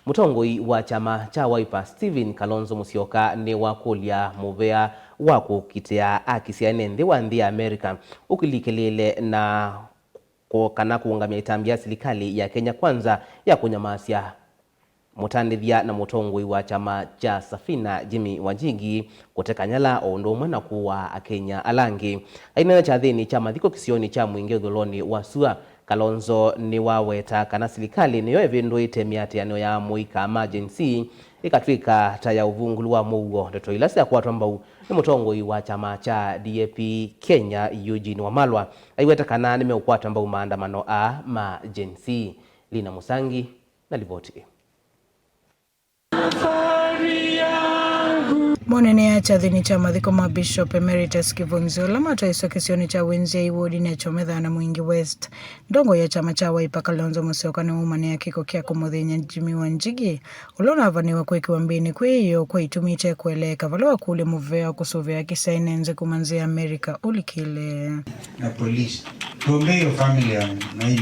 Mutongoi wa chama cha Wiper Stephen Kalonzo Musyoka ni wakulya muvea wa kukitea akisiane nthi wa nthi ya America ukilikilile na kana kuungamia itambi ya serikali ya Kenya Kwanza ya kunyamasya mutandithya na mutongoi wa chama cha Safina Jimmy Wanjigi kuteka nyala o undu umwe na kuwa akenya alangi ainena chathini cha mathiko kisioni cha Mwingi uthuloni wa sua. Kalonzo ni waweta kana serikali niyo ivinduite miatianio ya muika ma Gen Z ikatwika ta ya uvungulu wa muuo. Ndeto ila syakwatwa mbau ni mutongoi wa chama cha DAP Kenya Eugene Wamalwa aiweta kana nimeukwata mbau maandamano a ma Gen Z. Lina Musangi na ripoti. Monene ya chathini cha mathiko ma Bishop Emeritus Kivunzi ula matwaiswa kisioni cha Winzia iwodi na Chometha na Mwingi West. Ndongo ya chama cha Wiper Kalonzo Musyoka ni umane ya kiko kya kumuthinya Jimmy Wanjigi ula unavaniwa kwikiwa mbini kwiyo kwa itumite kueleka vala wakule muvea kusuvia kisainenze kumanzia Amerika ulikile na polisi. Tuombee hiyo familia na hii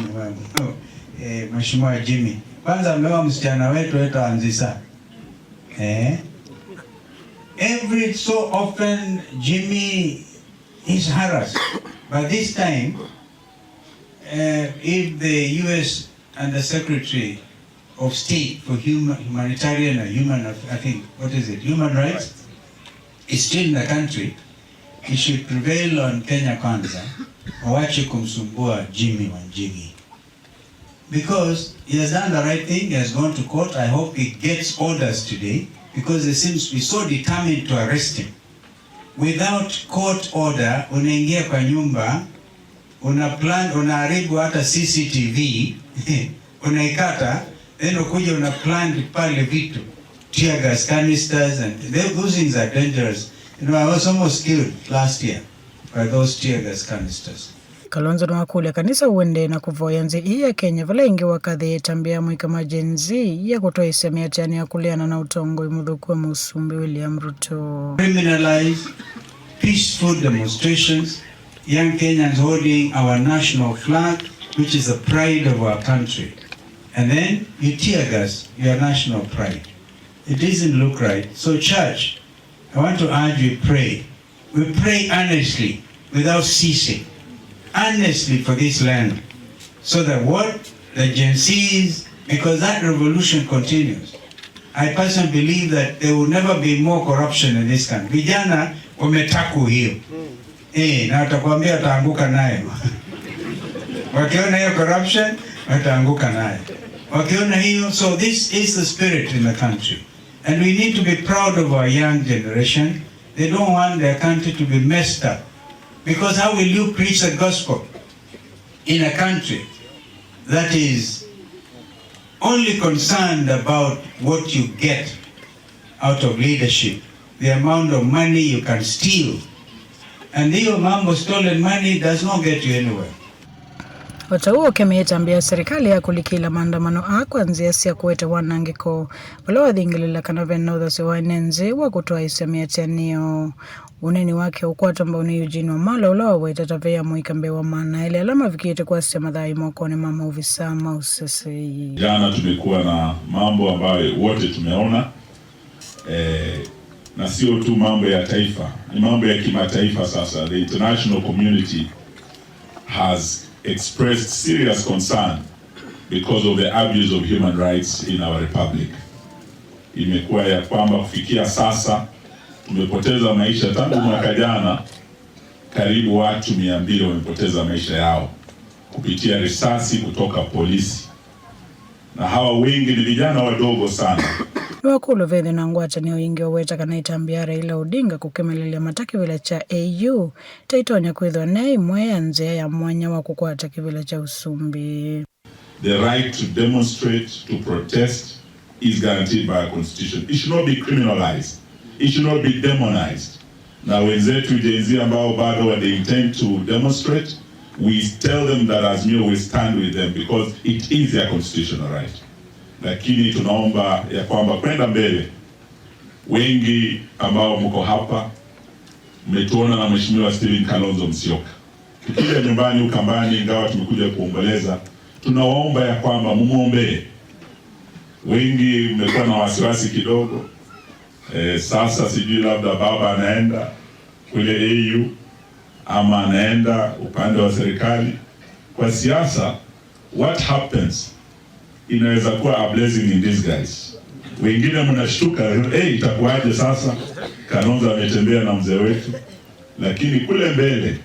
Mheshimiwa Jimmy. Kwanza ameoa msichana wetu wetu Anzisa. Every so often Jimmy is harassed. But this time, if the US and the Secretary of State for Humanitarian or Human, I think, what is it, Human Rights, is still in the country, he should prevail on Kenya Kwanza, wawache kumsumbua Jimmy Wanjigi. Because he has done the right thing, he has gone to court. I hope he gets orders today, because he seems to be so determined to arrest him. Without court order, unaingia kwa nyumba, una plan, unaharibu hata CCTV, unaikata, then ukuja una plan pale vitu, tear gas canisters, and those things are dangerous. I was almost killed last year by those tear gas canisters. Kalonzo niwakulya kanisa uende na kuvoya nzi ii ya Kenya vala ingi wakathi itambia mwika ma Gen Z ya kutoa isemi atiani ya kuliana na utongoi muthuku wa musumbi William Ruto. Criminalize peaceful demonstrations, young Kenyans holding our national flag, which is the pride of our country. And then you tear gas your national pride. It doesn't look right. So church, I want to urge you, pray. We pray earnestly, without ceasing, earnestly for this land, so that what the Gen Zs, because that revolution continues. I personally believe that there will never be more corruption in this country. Vijana wametaku hiyo. Na watakwambia wataanguka nayo. Wakiona hiyo corruption, wataanguka nayo. Wakiona hiyo, so this is the spirit in the country. And we need to be proud of our young generation. They don't want their country to be messed up. Because how will you preach the gospel in a country that is only concerned about what you get out of leadership, the amount of money you can steal? And hiyo mambo stolen money does not get you anywhere. Otauo kemeitambia serikali ya kulikila maandamano a kwanzia sya kuete wanangiko vala wathingilila kana vena uthasyo wa enenzi wa kutoa isemi atianio. Uneni wake ukwatwa mbau ni Eugene Wamalwa ula waweta taveya muika mbee wa maana ile ala mavikite kwasya mathai mokoni ma mauvisa ma usesei. Jana tumekuwa na mambo ambayo wote tumeona, na sio tu mambo ya taifa, ni mambo ya kimataifa. Sasa the international community has expressed serious concern because of the abuse of human rights in our republic. Imekuwa ya kwamba kufikia sasa tumepoteza maisha tangu mwaka jana, karibu watu 200 wamepoteza maisha yao kupitia risasi kutoka polisi, na hawa wengi ni vijana wadogo sana. Niwakulu vethi na ngwatanio ingi waweta kana itambia Raila Odinga kukemelelia mata kivila cha AU taitonya kwithwa ne imwe ya nzia ya mwanya wa kukwata kivila cha usumbi. The right to demonstrate, to protest is guaranteed by our constitution. It should not be criminalized. It should not be demonized. Na wenzetu Gen Z ambao bado they intend to demonstrate, we tell them that Azimio will stand with them because it is their constitutional right. Lakini tunaomba ya kwamba kwenda mbele, wengi ambao mko hapa mmetuona na Mheshimiwa Stephen Kalonzo Musyoka. Tukija nyumbani Ukambani, ingawa tumekuja kuomboleza, tunawaomba ya kwamba mumuombee. Wengi mmekuwa na wasiwasi kidogo. Sasa sijui labda baba anaenda kule AU ama anaenda upande wa serikali. Kwa siasa, what happens inaweza kuwa a blessing in disguise. Wengine mnashtuka, hey, itakuwaje sasa? Kalonzo ametembea na mzee wetu, lakini kule mbele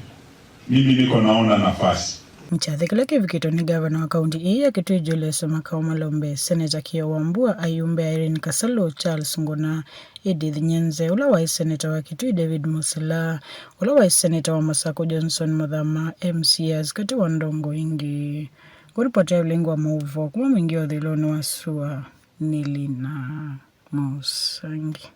mimi niko naona nafasi. Kyathi kila kivikitwe ni gavana wa kaunti ii ya Kitui Julius Makau Malombe, Seneta Kio Wambua, Ayumbe Irene Kasalo, Charles Nguna, Edith Nyenze, ula wa seneta wa Kitui David Musila, ula wa seneta wa Masako Johnson Muthama, MCAs kati wa ndongo ingi. Nguripotea ulingo wa mauvo kuma mwingi wa thiloni wa sua nilina Musangi.